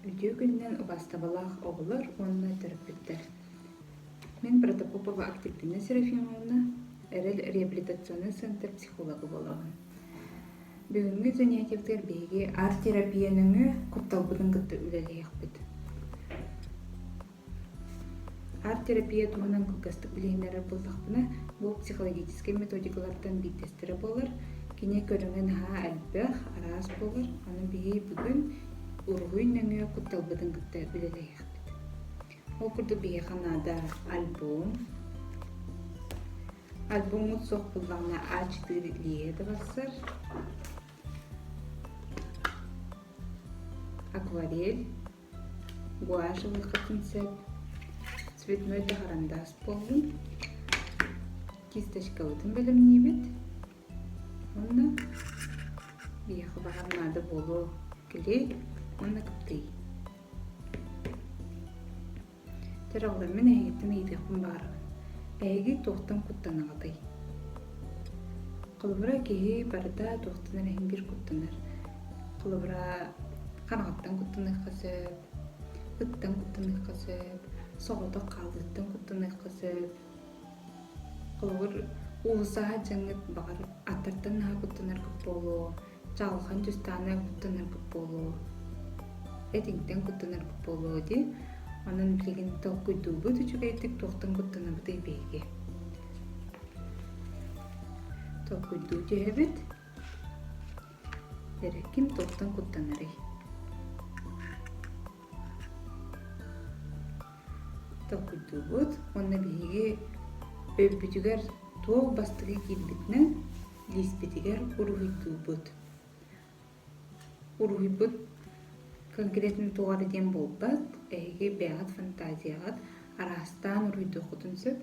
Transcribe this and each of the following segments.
Үтүө күнүнэн убаастабылаах оҕолор уонна төрөппүттэр! Мин Протопопова Октябрина Серафимовна, Эрэл реабилитационнай центр психолога буолабын. Бүгүҥҥү занятиебытыгар биһиги арт-терапия нөҥүө кутталбытын кытта үлэлэһиэхпит. Арт-терапия туһунан кылгастык билиһиннэрэр буоллахпына, бу психологическай методикалартан биирдэстэрэ буолар. Кини көрүҥэ наһаа элбэх, араас буолар. Аны биһиги бүгүн уруһуй нөҥүө кутталбытын кытта үлэлэһиэхпит. Ол курдук биһиэхэ наада альбом. Альбоммут суох буоллаҕына А4 лииһэ да барсар. Акварель, Гуашь ылыаххытын сөп, цветной да харандаас буоллун, кисточкабытын бэлэмниибит уонна биһиэхэ баҕар наада буолуо клей уонна кыптый. Дьэ, мин эһигиттэн ыйытыахпын баҕарабын. Эһиги туохтан куттанаҕытый? Холобура, киһи барыта туохтан эрэ иһин биир куттанар. Холобура, хараҕыттан куттаныахха сөп, ыттан куттаныахха сөп, соҕотох хаалыыттан куттаныахха сөп. Холобур, уулуссаҕа дьаҥҥыт баҕар аттартан наһаа куттанаргыт буолуо, чаҕылхан дьустааны куттанаргыт буолуо, этиҥтэн куттанаргыт буолуо дии. Онон билигин толкуйдуубут үчүгэйдик туохтан куттанабытый биһиги. Толкуйдуу түһэбит. Эрэ ким туохтан куттанарый? Толкуйдуубут уонна биһиги өйбүтүгэр туох бастакы киирбитинэн лииспитигэр уруһуйдуубут. Уруһуйбут конкретно туох эрэ диэн буолбат, эһиги бэйэҕит фантазияҕыт араастаан уруһуйдуоххутун сөп.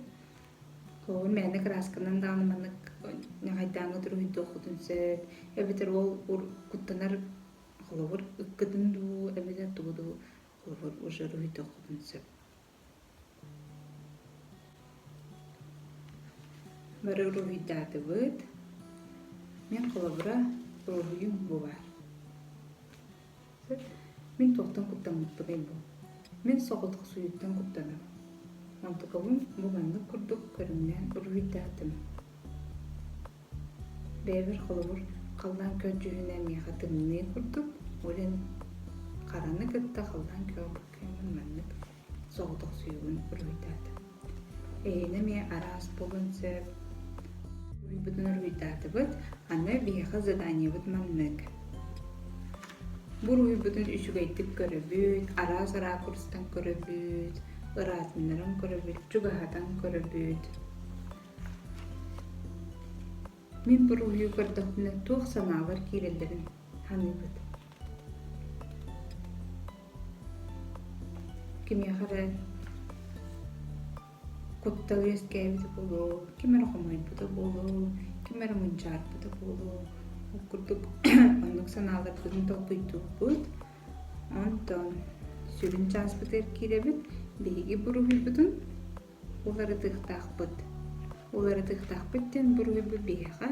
Холобур, мээнэ кыраасканан даҕаны маннык ньаҕайдааҥҥыт уруһуйдуоххутун сөп, эбэтэр ол куттанар холобур, ыккытын дуу, эбэтэр тугу дуу холобур уже уруһуйдуоххутун сөп. Бары уруһуйдаатыбыт. Мин холобура уруһуйум бу баар. Мин туохтан куттаммыппыный бу? Мин соҕотохсуйууттан куттанабын. Онтукабын бу маннык курдук көрүҥнээн уруһуйдаатым. Бэйэбэр холобур, халлаан көрдьүһүнэ миэхэ тымныы курдук, ол иһин хараны кытта халлаан күөҕэ буккуйаммын маннык соҕотохсуйуубун уруһуйдаатым. Эһиэнэ эмиэ араас буолуон сөп. Уруһуйбутун уруһуйдаатыбыт, аны биһиэхэ заданиебыт маннык. Бу уруһуйбутун үчүгэйдик көрөбүт, араас ракурстан көрөбүт, ыраатыннаран көрөбүт, чугаһатан көрөбүт. Мин бу уруһуйу көрдөхпүнэ туох санаалар киирэллэрин саныыбыт. Кимиэхэ эрэ куттал үөскээбитэ буолуо, ким эрэ хомойбута буолуо, ким эрэ мунчаарбыта буолуо. Ол курдук оннук санааларбытын толкуйдуурбут. Онтон сүрүн чааспытыгар киирэбит. Биһиги буруһуйбутун Уларытыахтаахпыт. Уларытыахтаахпыт диэн буруйбут биһиэхэ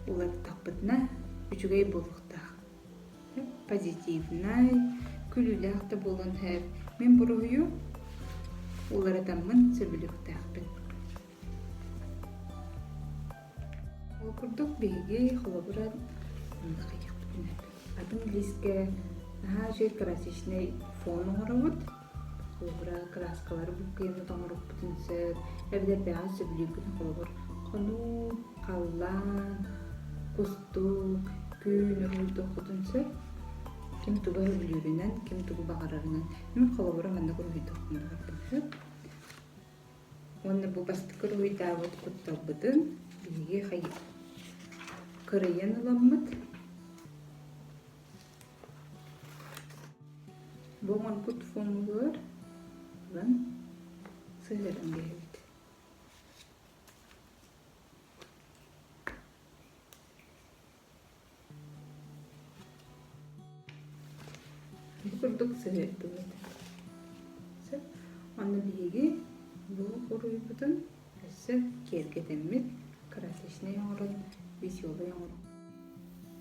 уларыттахпытына үчүгэй буолуохтаах. Позитивнай, күлүүлээх да буолуон сөп. Мин буруйу уларытаммын сөбүлүөхтээхпин. Ол курдук биһиги холобура атын лиискэ наһаа үчүгэй красочнай фон оҥоробут. Холобура, кырааскалары буккуйаммыт оҥоруохпутун сөп, эбэтэр бэйэҕит сөбүлүүргүт холобур, хонуу, халлаан, кустук, күн уруһуйдуоххутун сөп. Ким тугу сөбүлүүрүнэн, ким тугу баҕарарынан. Мин холобура маннык уруһуйдуохпун баҕарбын сөп. Уонна бу бастакы уруһуйдаабыт кутталбытын биһиги кырыйан ыламмыт Бу оҥорбут фоммутугар ылан сыһыаран биэрэбит. Бу курдук сыһыардыбыт. Сөп. Онно биһиги бу уруйбутун өссө киэргэтэммит, красочнай оҥорон, веселый оҥорон.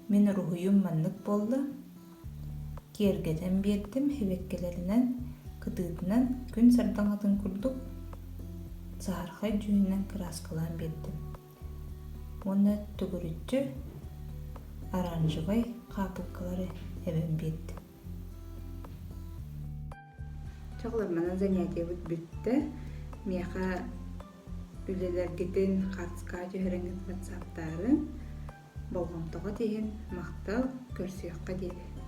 Мин уруһуйум маннык буолла. Киэргэтэн биэрдим сибэккилэринэн, кытыытынан күн сардаҥатын курдук саһархай дьүһүнүнэн кырааскалаан биэрдим уонна төгүрүччү оранжевай хаапылкалары эбэн биэрдим. Чоҕулар манан занятиебыт бүттэ. Миэхэ үлэлэргитин хаартыскаҕа түһэрэҥҥит ватсаптаарын болҕомтоҕут иһин махтал, көрсүөххэ диэри.